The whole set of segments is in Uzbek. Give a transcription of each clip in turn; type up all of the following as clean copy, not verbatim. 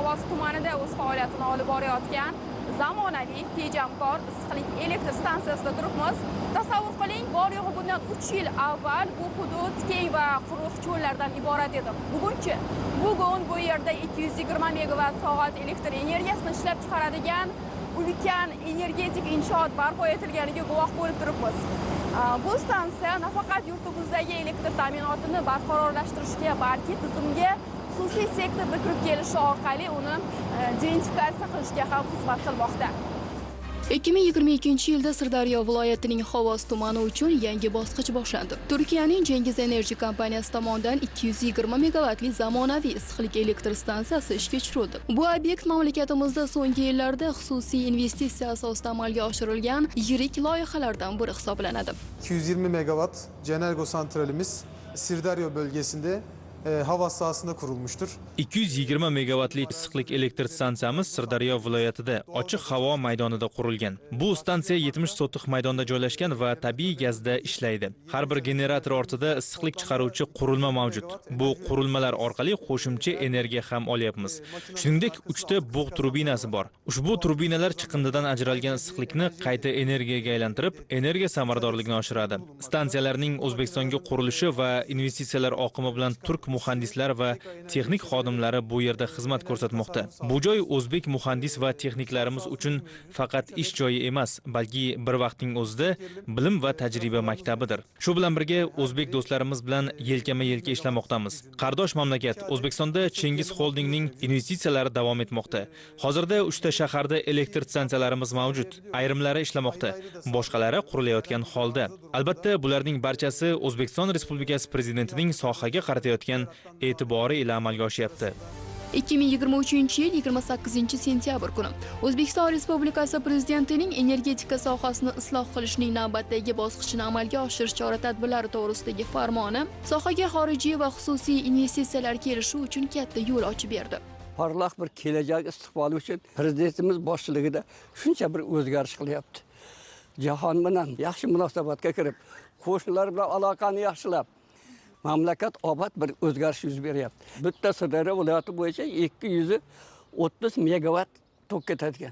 Xovos tumanida o'z faoliyatini olib borayotgan zamonaviy tejamkor issiqlik elektr stansiyasida turibmiz. Tasavvur qiling, bor yo'g'i bundan 3 yil avval bu hudud keng va quruq cho'llardan iborat edi. Bugunchi? Bugun bu yerda 220 megavatt soat elektr energiyasini ishlab chiqaradigan ulkan energetik inshoot barpo etilganiga guvoh bo'lib turibmiz. Bu stansiya nafaqat yurtimizdagi elektr ta'minotini barqarorlashtirishga, balki tizimga xususiy sektorda kirib kelishi orqali uni diversifikatsiya qilishga ham xizmat qilmoqda. 2022 yilda Sirdaryo viloyatining Xovos tumani uchun yangi bosqich boshlandi. Turkiyaning Cengiz Enerji kompaniyasi tomonidan 220 megavatli zamonaviy issiqlik elektr stansiyasi ishga tushirildi. Bu obyekt mamlakatimizda so'nggi yillarda xususiy investitsiya asosida amalga oshirilgan yirik loyihalardan biri hisoblanadi. 220 megawatt Cenergo santralimiz Sirdaryo bölgesinde hava sahasında kurulmuştur. 220 megavatli issiqlik elektr stansiyamiz Sirdaryo viloyatida ochiq havo maydonida qurilgan. Bu stansiya 70 sotix maydonda joylashgan va tabiiy gazda ishlaydi. Har bir generator ortida issiqlik chiqaruvchi qurilma mavjud. Bu qurilmalar orqali qo'shimcha energiya ham olyapmiz. Shuningdek, 3 ta bug' turbinasi bor. Ushbu turbinalar chiqindidan ajralgan issiqlikni qayta energiyaga aylantirib, energiya samaradorligini oshiradi. Stansiyalarning O'zbekistonga qurilishi va investitsiyalar oqimi bilan turk muhandislar va texnik xodimlari bu yerda xizmat ko'rsatmoqda. Bu joy o'zbek muhandis va texniklarimiz uchun faqat ish joyi emas, balki bir vaqtning o'zida bilim va tajriba maktabidir. Shu bilan birga o'zbek do'stlarimiz bilan yelkama-yelka ishlamoqdamiz. Qardosh mamlakat O'zbekistonda Cengiz Holdingning investitsiyalari davom etmoqda. Hozirda 3 ta shaharda elektr stansiyalarimiz mavjud. Ayrimlari ishlamoqda, boshqalari qurilayotgan holda. Albatta, bularning barchasi O'zbekiston Respublikasi prezidentining sohaga qaratayotgan e'tibori ila amalga oshyapti. 2023 yil 28 sentyabr kuni O'zbekiston Respublikasi prezidentining energetika sohasini isloh qilishning navbatdagi bosqichini amalga oshirish chora-tadbirlari to'g'risidagi farmoni sohaga xorijiy va xususiy investitsiyalar kelishi uchun katta yo'l ochib berdi. Porloq bir kelajak istiqboli uchun prezidentimiz boshchiligida shuncha bir o'zgarish qilyapti. Jahon bilan yaxshi munosabatga kirib, qo'shnilar bilan aloqani yaxshilab, mamlakat obod bir o'zgarish yuz beryapti. Bitta Sirdaryo viloyati bo'yicha 230 megavatt tok ketadigan.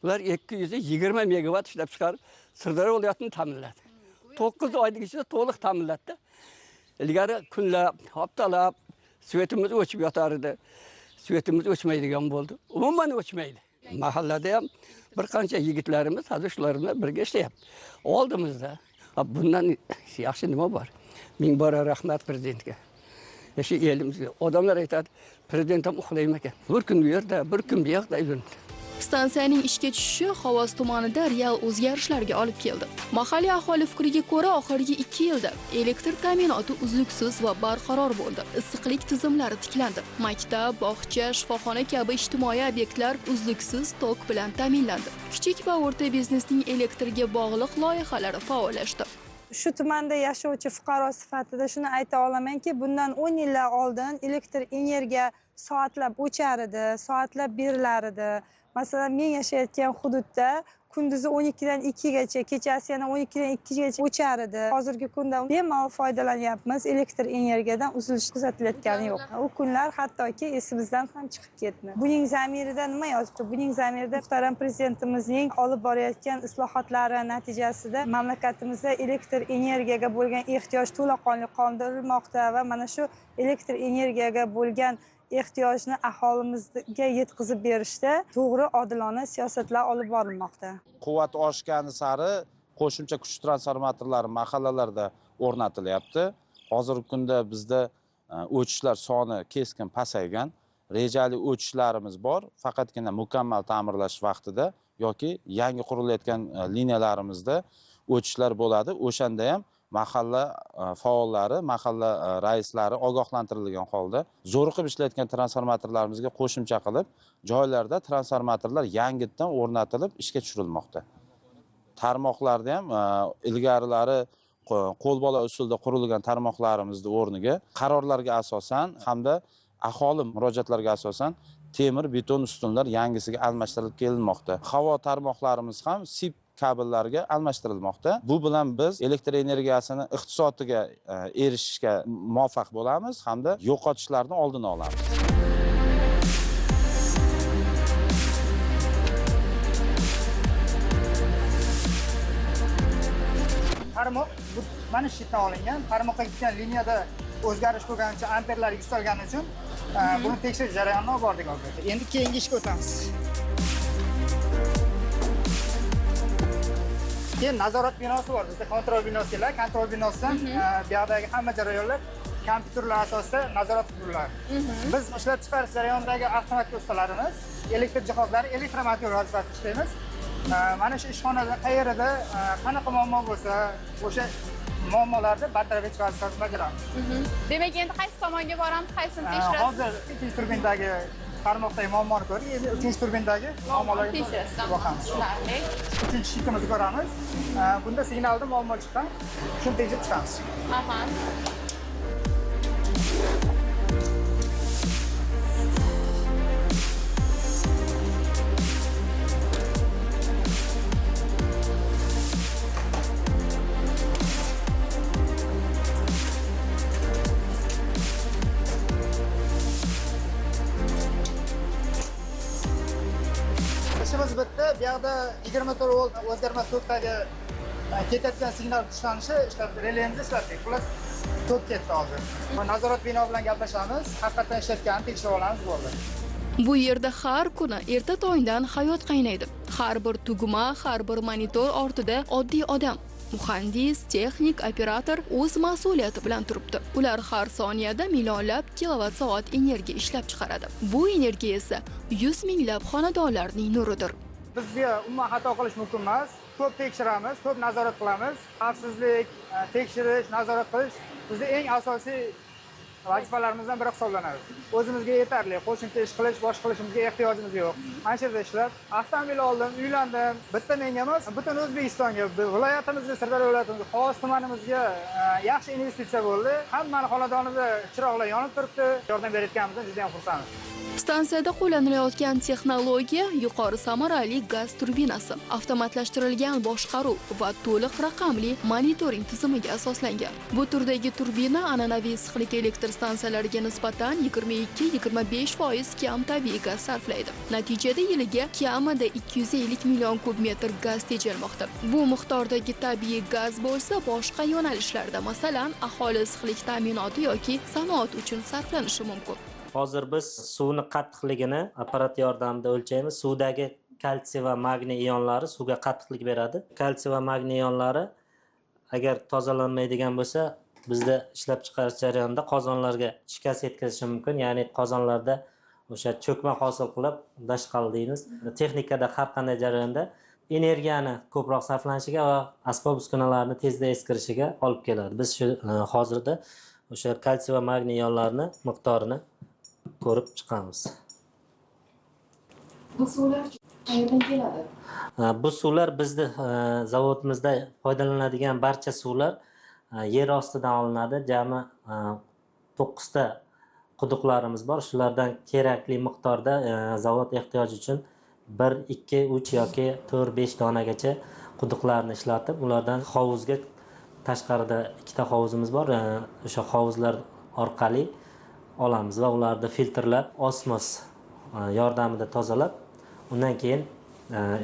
Bular 220 megavatt ishlab chiqarib, Sirdaryo viloyatini ta'minladi. 9 oyning ichida to'liq ta'minladi. Ilgari kunlab, haftalab svetimiz o'chib yotar edi. Svetimiz o'chmaydigan bo'ldi. Umuman o'chmaydi. Mahallada ham bir qancha yigitlarimiz hozir shular bilan birga ishlayapti. Oldimizda bundan yaxshi nima bor? Ming bora rahmat prezidentga. Shu elimizga. Odamlar aytadi, prezident ham uxlaymi ekan. Bir kun bu yerda, bir kun bu yoqda yuribdi. Stansiyaning ishga tushishi Xovos tumanida real o'zgarishlarga olib keldi. Mahalliy aholi fikriga ko'ra, oxirgi 2 yilda elektr ta'minoti uzluksiz va barqaror bo'ldi. Issiqlik tizimlari tiklandi. Maktab, bog'cha, shifoxona kabi ijtimoiy obyektlar uzluksiz tok bilan ta'minlandi. Kichik va o'rta biznesning elektrga bog'liq loyihalari faollashdi. Shu tumanda yashovchi fuqaro sifatida shuni ayta olamanki, bundan 10 yillar oldin elektr energiya soatlab o'char edi, soatlab berilar edi. Masalan, men yashayotgan hududda kunduzi 12 dan 2 gacha, kechasi yana 12 dan 2 gacha o'char edi. Hozirgi kunda bemalol foydalanyapmiz, elektr energiyadan uzilish kuzatilayotgani yo'q. U kunlar hattoki esimizdan ham chiqib ketdi. Buning zamirida nima yotibdi? Buning zamirida muhtaram prezidentimizning olib borayotgan islohotlari natijasida mamlakatimizda elektr energiyaga bo'lgan ehtiyoj to'laqonli qondirilmoqda va mana shu elektr energiyaga bo'lgan ehtiyojni aholimizga yetkazib berishda to'g'ri, odilona siyosatlar olib borilmoqda. Quvvat oshgani sari qo'shimcha kuch transformatorlari mahallalarda o'rnatilyapti. Hozirgi kunda bizda o'chishlar soni keskin pasaygan. Rejali o'chishlarimiz bor, faqatgina mukammal ta'mirlash vaqtida yoki yangi qurilayotgan liniyalarimizda o'chishlar bo'ladi. O'shanda ham mahalla faollari, mahalla raislari ogohlantirilgan holda zo'riqib ishlayotgan transformatorlarimizga qo'shimcha qilib, joylarda transformatorlar yangidan o'rnatilib ishga tushirilmoqda. Tarmoqlarda ham ilgarilari qo'lbola usulda qurilgan tarmoqlarimizni o'rniga qarorlarga asosan hamda aholi murojaatlariga asosan temir beton ustunlar yangisiga almashtirilib kelinmoqda. Havo tarmoqlarimiz ham sip kabellarga almashtirilmoqda. Bu bilan biz elektr energiyasini iqtisodiga erishishga muvaffaq bo'lamiz hamda yo'qotishlarni oldini olamiz. Tarmoq mana shu yerdan olingan. Tarmoqqa ketgan liniyada o'zgarish bo'lgani uchun, amperlar yuksalgani uchun buni tekshirish jarayonini olib bordik hozir. Endi keyingi ishga o'tamiz. Keyin nazorat binosi bor. Bizda kontrol binosi deyiladi. Kontrol binosidan bu yoqdagi hamma jarayonlar kompyuterlar asosida nazorat qilinadi. Biz ishlab chiqarish jarayonidagi avtomatik ustalarimiz, elektr jihozlari, elektromotor vazifasida ishlaymiz. Mana shu ishxonada qayerida qanaqa muammo bo'lsa, o'sha muammolarni bartaraf etish vazifasini bajaramiz. Demak, endi qaysi tomonga boramiz, qaysini tekshirasiz? Hozir ikkinchi turbindagi tarmoqdagi muammoni ko'rdik, endi uchinchi turbindagi muammolarga boqamiz. Tushunarli. Uchinchi shitimizni ko'ramiz. Bunda signalda muammo chiqqan, shuni tekshirib chiqamiz. Aha. İşimiz bitti. Bu yoqda 24 volt o'zgarmas tokdagi ketayotgan signal kuchlanishi ishlab, relemizni ishlatdik. Xullas, tok ketdi hozir. Nazorat bino bilan gaplashamiz, haqiqatan ishlatganini tekshirib olamiz, bo'ldi. Bu yerda har kuni erta tongdan hayot qaynaydi. Har bir tugma, har bir monitor ortida oddiy odam, muhandis, texnik, operator o'z mas'uliyati bilan turibdi. Ular har soniyada millionlab kilovat soat energiya ishlab chiqaradi. Bu energiya esa 100 minglab xonadonlarning nuridir. Bizga umuman xato qilish mumkin emas. Ko'p tekshiramiz, ko'p nazorat qilamiz. Xavfsizlik, tekshirish, nazorat qilish bizning eng asosiy vazifalarimizdan biri hisoblanadi. O'zimizga yetarli, qo'shimcha ish qilish, boshqa qilishimizga ehtiyojimiz yo'q. Mana shu yerda ishlab, avtomobil oldim, uylandim. Bitta menga emas, butun O'zbekistonga, viloyatimizga, Sirdaryo viloyatimizga, Xovos tumanimizga yaxshi investitsiya bo'ldi. Hammani xonadonida chiroqlar yonib turibdi. Yordam berayotganimizdan juda ham xursandmiz. Stansiyada qo'llanilayotgan texnologiya yuqori samarali gaz turbinasi, avtomatlashtirilgan boshqaruv va to'liq raqamli monitoring tizimiga asoslangan. Bu turdagi turbina an'anaviy issiqlik elektr stansiyalariga nisbatan 22-25% kam tabiiy gaz sarflaydi. Natijada yiliga kamida 250 million kub metr gaz tejalmoqda. Bu miqdordagi tabiiy gaz bo'lsa boshqa yo'nalishlarda, masalan, aholi issiqlik ta'minoti yoki sanoat uchun sarflanishi mumkin. Hozir biz suvni qattiqligini apparat yordamida o'lchaymiz. Suvdagi kalsiy va magniy ionlari suvga qattiqlik beradi. Kalsiy va magniy ionlari agar tozalanmaydigan bo'lsa, bizda ishlab chiqarish jarayonida qozonlarga shikast yetkazishi mumkin. Ya'ni qozonlarda o'sha cho'kma hosil qilib, dashqal deymiz. Texnikada har qanday jarayonda energiyani ko'proq sarflanishiga va asbob uskunalarni tezda eskirishiga olib keladi. Biz shu hozirda o'sha kalsiy va magniy ionlarini miqdorini ko'rib chiqamiz. Bu suvlar qayerdan keladi? Bu suvlar bizni zavodimizda foydalanadigan barcha suvlar yer ostidan olinadi. Jami 9 ta quduqlarimiz bor. Shulardan kerakli miqdorda zavod ehtiyoji uchun 1, 2, 3 yoki 4, 5 donagacha quduqlarni ishlatib, ulardan hovuzga tashqarida 2 ta hovuzimiz bor. O'sha hovuzlar orqali olamiz va ularni filtrlab, osmos yordamida tozalab, undan keyin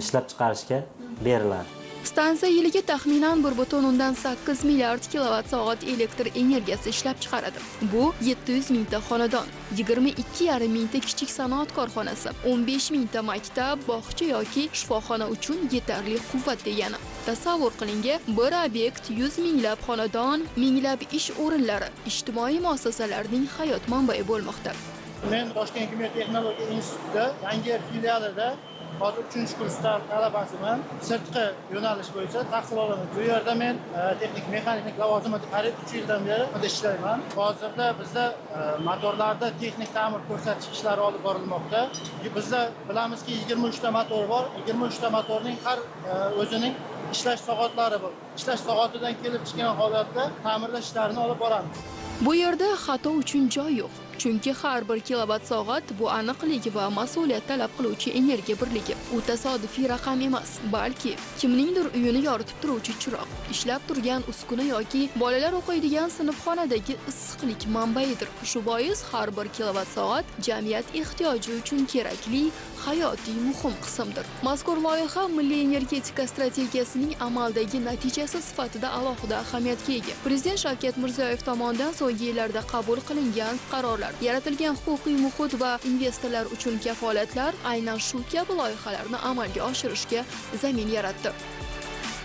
ishlab chiqarishga beriladi. Stansiya yiliga taxminan 1,8 milliard kilovat soat elektr energiyasi ishlab chiqaradi. Bu 700 mingta xonadon, 22,5 mingta kichik sanoat korxonasi, 15 mingta maktab, bog'cha yoki shifoxona uchun yetarli quvvat degani. Tasavvur qiling, bir obyekt 100 minglab xonadon, minglab ish o'rinlari, ijtimoiy muassasalarning hayot manbai bo'lmoqda. Men Toshkent kimyo texnologiya institutida Yangiyer filialida hozir 3-kursda talabasiman. Sirtqi yo'nalish bo'yicha tahsil olaman. Bu yerda men texnik mexanik lavozimida qariyb 3 yildan beri ishlayman. Hozirda bizda motorlarda texnik ta'mir ko'rsatish ishlari olib borilmoqda. Bizda bilamizki 23 ta motor bor. 23 ta motorning har o'zining ishlash soatlari bor. Ishlash soatidan kelib chiqqan holatda ta'mirlash ishlarini olib boramiz. Bu yerda xato uchun joy yo'q. Chunki har bir kilovat soat bu aniqlik va mas'uliyat talab qiluvchi energiya birligi. U tasodifiy raqam emas, balki kimningdir uyini yoritib turuvchi chiroq, ishlab turgan uskuna yoki bolalar o'qiydigan sinfxonadagi issiqlik manbaidir. Shu bois har bir kilovat soat jamiyat ehtiyoji uchun kerakli, hayotiy muhim qismdir. Mazkur loyiha milliy energetika strategiyasining amaldagi natijasi sifatida alohida ahamiyatga ega. Prezident Shavkat Mirziyoyev tomonidan so'nggi yillarda qabul qilingan qarorlar, yaratilgan huquqiy muhit va investorlar uchun kafolatlar aynan shu kabi loyihalarni amalga oshirishga zamin yaratdi.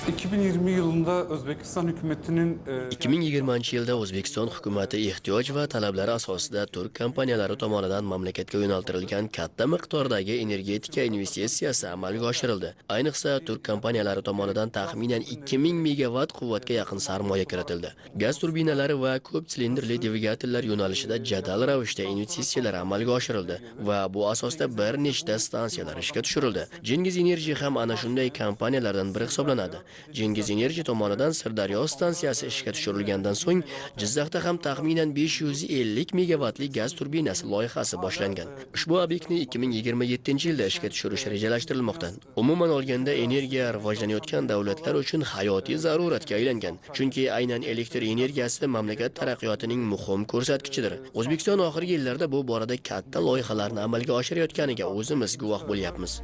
2020 yılında Özbekistan hükümetinin 2020 yilda O'zbekiston hukumati ehtiyoj va talablari asosida turk kompaniyalari tomonidan mamlakatga yo'naltirilgan katta miqdordagi energetika investitsiyasi amalga oshirildi. Ayniqsa, turk kompaniyalari tomonidan taxminan 2000 megavatt quvvatga yaqin sarmoya kiritildi. Gaz turbinalari va ko'p silindrli dvigatellar yo'nalishida jadal ravishda investitsiyalar amalga oshirildi va bu asosda bir nechta stansiyalar ishga tushirildi. Cengiz Energy ham ana shunday kompaniyalardan biri hisoblanadi. Cengiz Energy tomonidan Sirdaryo stansiyasi ishga tushirilgandan so'ng Jizzaxda ham taxminan 550 megavatli gaz turbinasi loyihasi boshlangan. Ushbu obyektni 2027-yilda ishga tushirish rejalashtirilmoqda. Umuman olganda, energiya rivojlanayotgan davlatlar uchun hayotiy zaruratga aylangan. Chunki aynan elektr energiyasi mamlakat taraqqiyotining muhim ko'rsatkichidir. O'zbekiston oxirgi yillarda bu borada katta loyihalarni amalga oshirayotganiga o'zimiz guvoh bo'lyapmiz.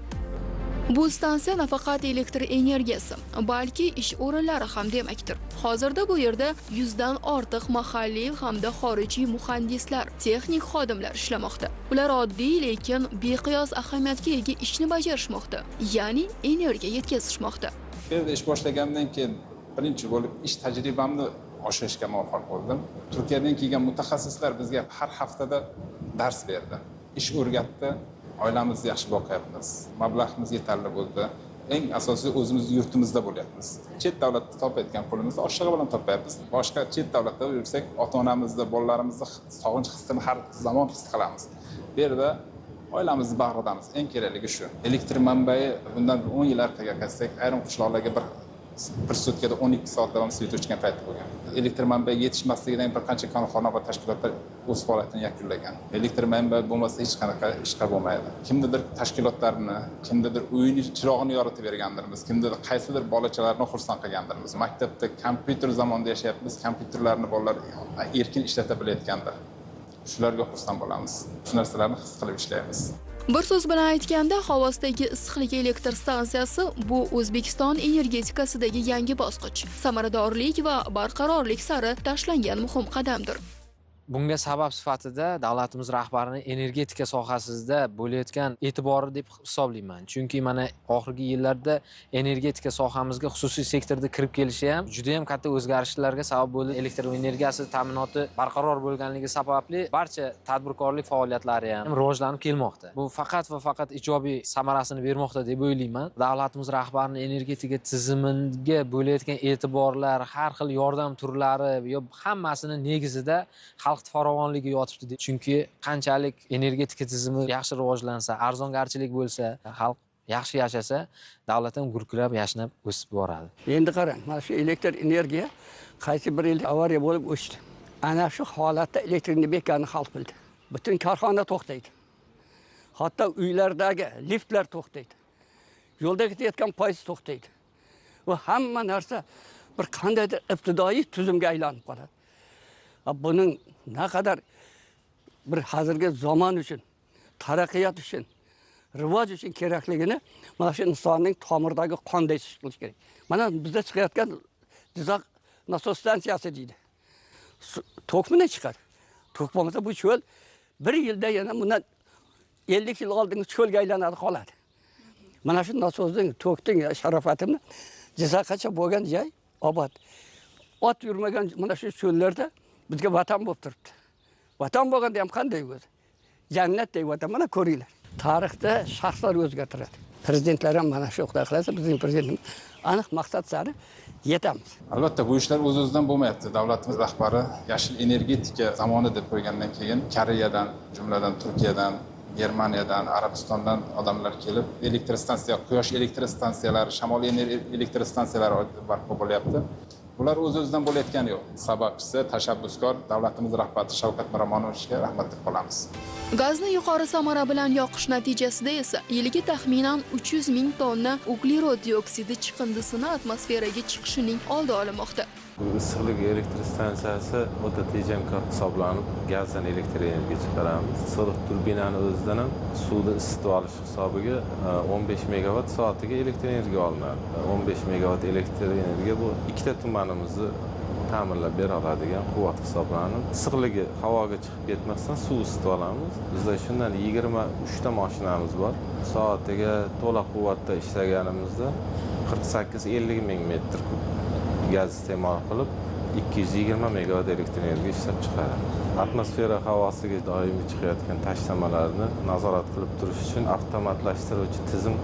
Bu stansiya nafaqat elektr energiyasi, balki ish o'rinlari ham demakdir. Hozirda bu yerda 100 dan ortiq mahalliy hamda xorijiy muhandislar, texnik xodimlar ishlamoqda. Ular oddiy, lekin beqiyos ahamiyatga ega ishni bajarishmoqda, ya'ni energiya yetkazishmoqda. Bu yerda ish boshlagandan keyin birinchi bo'lib ish tajribamni oshirishga muvaffaq bo'ldim. Turkiyadan kelgan mutaxassislar bizga har haftada dars berdi, ish o'rgatdi. Oilamizni yaxshi boqyapmiz, mablag'imiz yetarli bo'ldi. Eng asosiysi o'zimiz yurtimizda bo'lyapmiz. Chet davlatda topayotgan pulimizni oshig'i bilan topyapmiz. Boshqa chet davlatda yursak, ota-onamizni, bolalarimizni sog'inch hissini har zamon his qilamiz. Bu yerda oilamizni bag'ridamiz. Eng kerakligi shu. Elektr manbai bundan 10 yil orqaga qaytsak, ayrim qishloqlarga bir sutkada 12 soat davomida svet o'chgan payt bo'lgan. Elektr manbai yetishmasligidan bir qancha korxona va tashkilotlar o'z faoliyatini yakunlagan. Elektr manbai bo'lmasa hech qanaqa ish qilib bo'lmaydi. Kimnidir tashkilotlarni, kimnidir uyini chirog'ini yoritib bergandirmiz, kimnidir qaysidir bolachalarni xursand qilgandirmiz. Maktabda kompyuter zamonida yashayapmiz, kompyuterlarni bolalar erkin ishlata bilayotgandir. Shularga xursand bo'lamiz. Shu narsalarni his qilib ishlaymiz. Bir so'z bilan aytganda, Xovosdagi issiqlik elektr stansiyasi bu O'zbekiston energetikasidagi yangi bosqich, samaradorlik va barqarorlik sari tashlangan muhim qadamdir. Bunga sabab sifatida davlatimiz rahbarining energetika sohasida bo'layotgan e'tibori deb hisoblayman. Chunki mana oxirgi yillarda energetika sohamizga xususiy sektorda kirib kelishi ham juda ham katta o'zgarishlarga sabab bo'ldi. Elektr energiyasi ta'minoti barqaror bo'lganligi sababli barcha tadbirkorlik faoliyatlari ham rivojlanib kelmoqda. Bu faqat va faqat ijobiy samarasini bermoqda deb o'ylayman. Davlatimiz rahbarining energetika tizimiga bo'layotgan e'tiborlar, har xil yordam turlari yo hammasini negizida xalq farovonligi yotibdi. Chunki qanchalik energetika tizimi yaxshi rivojlansa, arzongarchilik bo'lsa, xalq yaxshi yashasa, davlat ham gurkilab yashnab o'sib boradi. Endi qarang, mana shu elektr energiya qaysi bir yil avariya bo'lib o'chdi. Ana shu holatda elektrni bekani xalq bildi. Butun korxona to'xtaydi. Hatto uylardagi liftlar to'xtaydi. Yo'lda ketayotgan poyezd to'xtaydi. Va hamma narsa bir qandaydir ibtidoiy tuzumga aylanib qoladi. Buning naqadar bir hozirgi zamon uchun, taraqqiyot uchun, rivoj uchun kerakligini mana shu insonning tomiridagi qonday his qilish kerak. Mana bizda chiqayotgan Jizzax nasos stansiyasi deydi. Tok bilan chiqadi. Tok bo'lmasa bu cho'l bir yilda yana bundan 50 yil oldingi cho'lga aylanadi qoladi. Mana shu nasosning, tokning sharofatini Jizzaxgacha bo'lgan joy obod. Ot yurmagan mana shu cho'llarda bizga vatan bo'lib turibdi. Vatan bo'lganda ham qanday o'zi? Jannatdek vatan, mana ko'ringlar. Tarixda shaxslar o'zgartiradi. Prezidentlar ham mana shu xudo xolasa bizning prezidentimiz aniq maqsad sari yetamiz. Albatta bu ishlar o'z-o'zidan bo'lmayapti. Davlatimiz rahbari yashil energetika zamoni deb qo'ygandan keyin Koreyadan, jumladan Turkiyadan, Germaniyadan, Arabistondan odamlar kelib elektr stansiya, quyosh elektr stansiyalari, shamol elektr stansiyalari barpo bo'lyapti. Bular o'z-o'zidan bo'layotgani yo'q. Sababchisi, tashabbuskor davlatimiz rahbari Shavkat Miromonovichga rahmat deb qolamiz. Gazni yuqori samara bilan yoqish natijasida esa yiliga taxminan 300 ming tonna uglerod dioksidi chiqindisini atmosferaga chiqishining oldi olinmoqda. Bu issiqlik elektr stansiyasi o'ta tejamkor hisoblanib, gazdan elektr energiya chiqaramiz. Issiqlik turbinani o'zidan ham suvni isitib olish hisobiga 15 megavatt soatiga elektr energiya olinadi. 15 megavatt elektr energiya bu ikkita tumanimizni ta'mirlab bera oladigan quvvat hisoblanib, issiqligi havoga chiqib ketmasdan suv isitib olamiz. Bizda shundan 23 ta mashinamiz bor. Soatiga to'la quvvatda ishlaganimizda 48-50 ming metr kub gaz iste'mol qilib 220 megavatt elektr energiya ishlab chiqaradi. Atmosfera havosiga doimiy chiqayotgan tashlamalarni nazorat qilib turish uchun avtomatlashtiruvchi tizim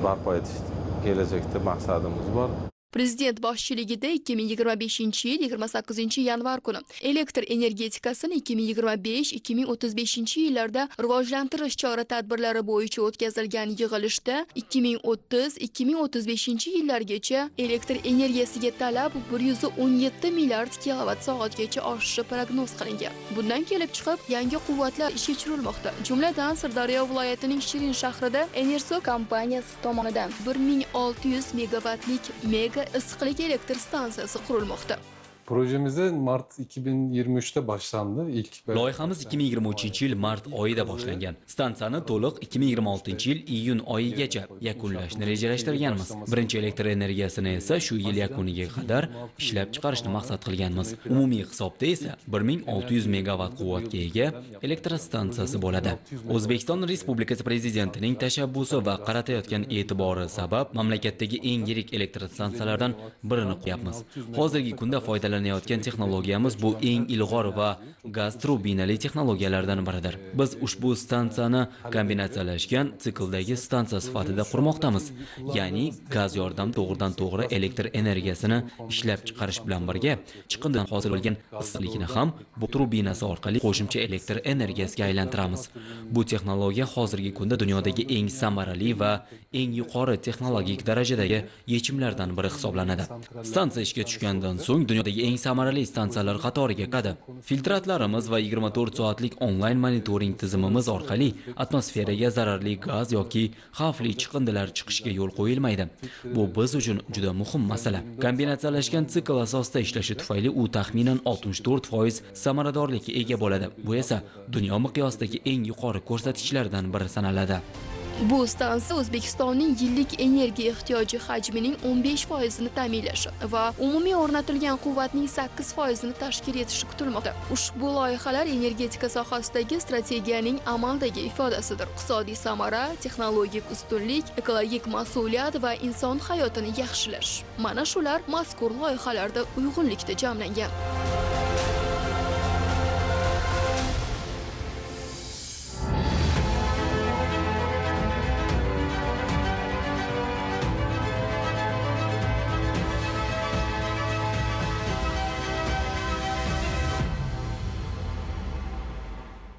barpo etish kelajakda maqsadimiz bor. Prezident boshchiligida 2025-yil 28-yanvar kuni elektr energetikasini 2025-2035 yillarda rivojlantirish chora-tadbirlari bo'yicha o'tkazilgan yig'ilishda 2030-2035 yillargacha elektr energiyasiga talab 117 milliard kilovat soatgacha oshishi prognoz qilingan. Bundan kelib chiqib, yangi quvvatlar ishga tushirilmoqda. Jumladan, Sirdaryo viloyatining Shirin shahrida Enerso kompaniyasi tomonidan 1600 megavatlik mega issiqlik elektr stansiyasi qurilmoqda. Projemize Mart 2023'te başlandı. İlk Loyihamiz 2023-yil mart oyida boshlangan. Stansiyani to'liq 2026-yil iyun oyigacha yakunlashni rejalashtirganmiz. Birinchi elektr energiyasini esa shu yil yakuniga qadar ishlab chiqarishni maqsad qilganmiz. Umumiy hisobda esa 1600 megavatt quvvatga ega elektr stansiyasi bo'ladi. O'zbekiston Respublikasi prezidentining tashabbusi va qaratayotgan e'tibori sabab mamlakatdagi eng yirik elektr stansiyalardan birini quryapmiz. Hozirgi kunda foydalanayotgan texnologiyamiz bu eng ilg'or va gaz turbinali texnologiyalardan biridir. Biz ushbu stansiyani kombinatsiyalashgan sikldagi stansiya sifatida qurmoqdamiz. Ya'ni gaz yordam to'g'ridan-to'g'ri elektr energiyasini ishlab chiqarish bilan birga chiqindidan hosil bo'lgan issiqlikni ham bu turbinasi orqali qo'shimcha elektr energiyasiga aylantiramiz. Bu texnologiya hozirgi kunda dunyodagi eng samarali va eng yuqori texnologik darajadagi yechimlardan biri hisoblanadi. Stansiya ishga tushgandan so'ng dunyodagi eng samarali stansiyalar qatoriga kiradi. Filtratlarimiz va 24 soatlik onlayn monitoring tizimimiz orqali atmosferaga zararli gaz yoki xavfli chiqindilar chiqishiga yo'l qo'yilmaydi. Bu biz uchun juda muhim masala. Kombinatsiyalashgan sikl asosida ishlashi tufayli u taxminan 64% samaradorlikka ega bo'ladi. Bu esa dunyo miqyosidagi eng yuqori ko'rsatkichlardan biri sanaladi. Bu stansiya O'zbekistonning yillik energiya ehtiyoji hajmining 15% ni ta'minlashi va umumiy o'rnatilgan quvvatning 8% ni tashkil etishi kutilmoqda. Ushbu loyihalar energetika sohasidagi strategiyaning amaldagi ifodasidir. Iqtisodiy samara, texnologik ustunlik, ekologik mas'uliyat va inson hayotini yaxshilash. Mana shular mazkur loyihalarda uyg'unlikda jamlangan.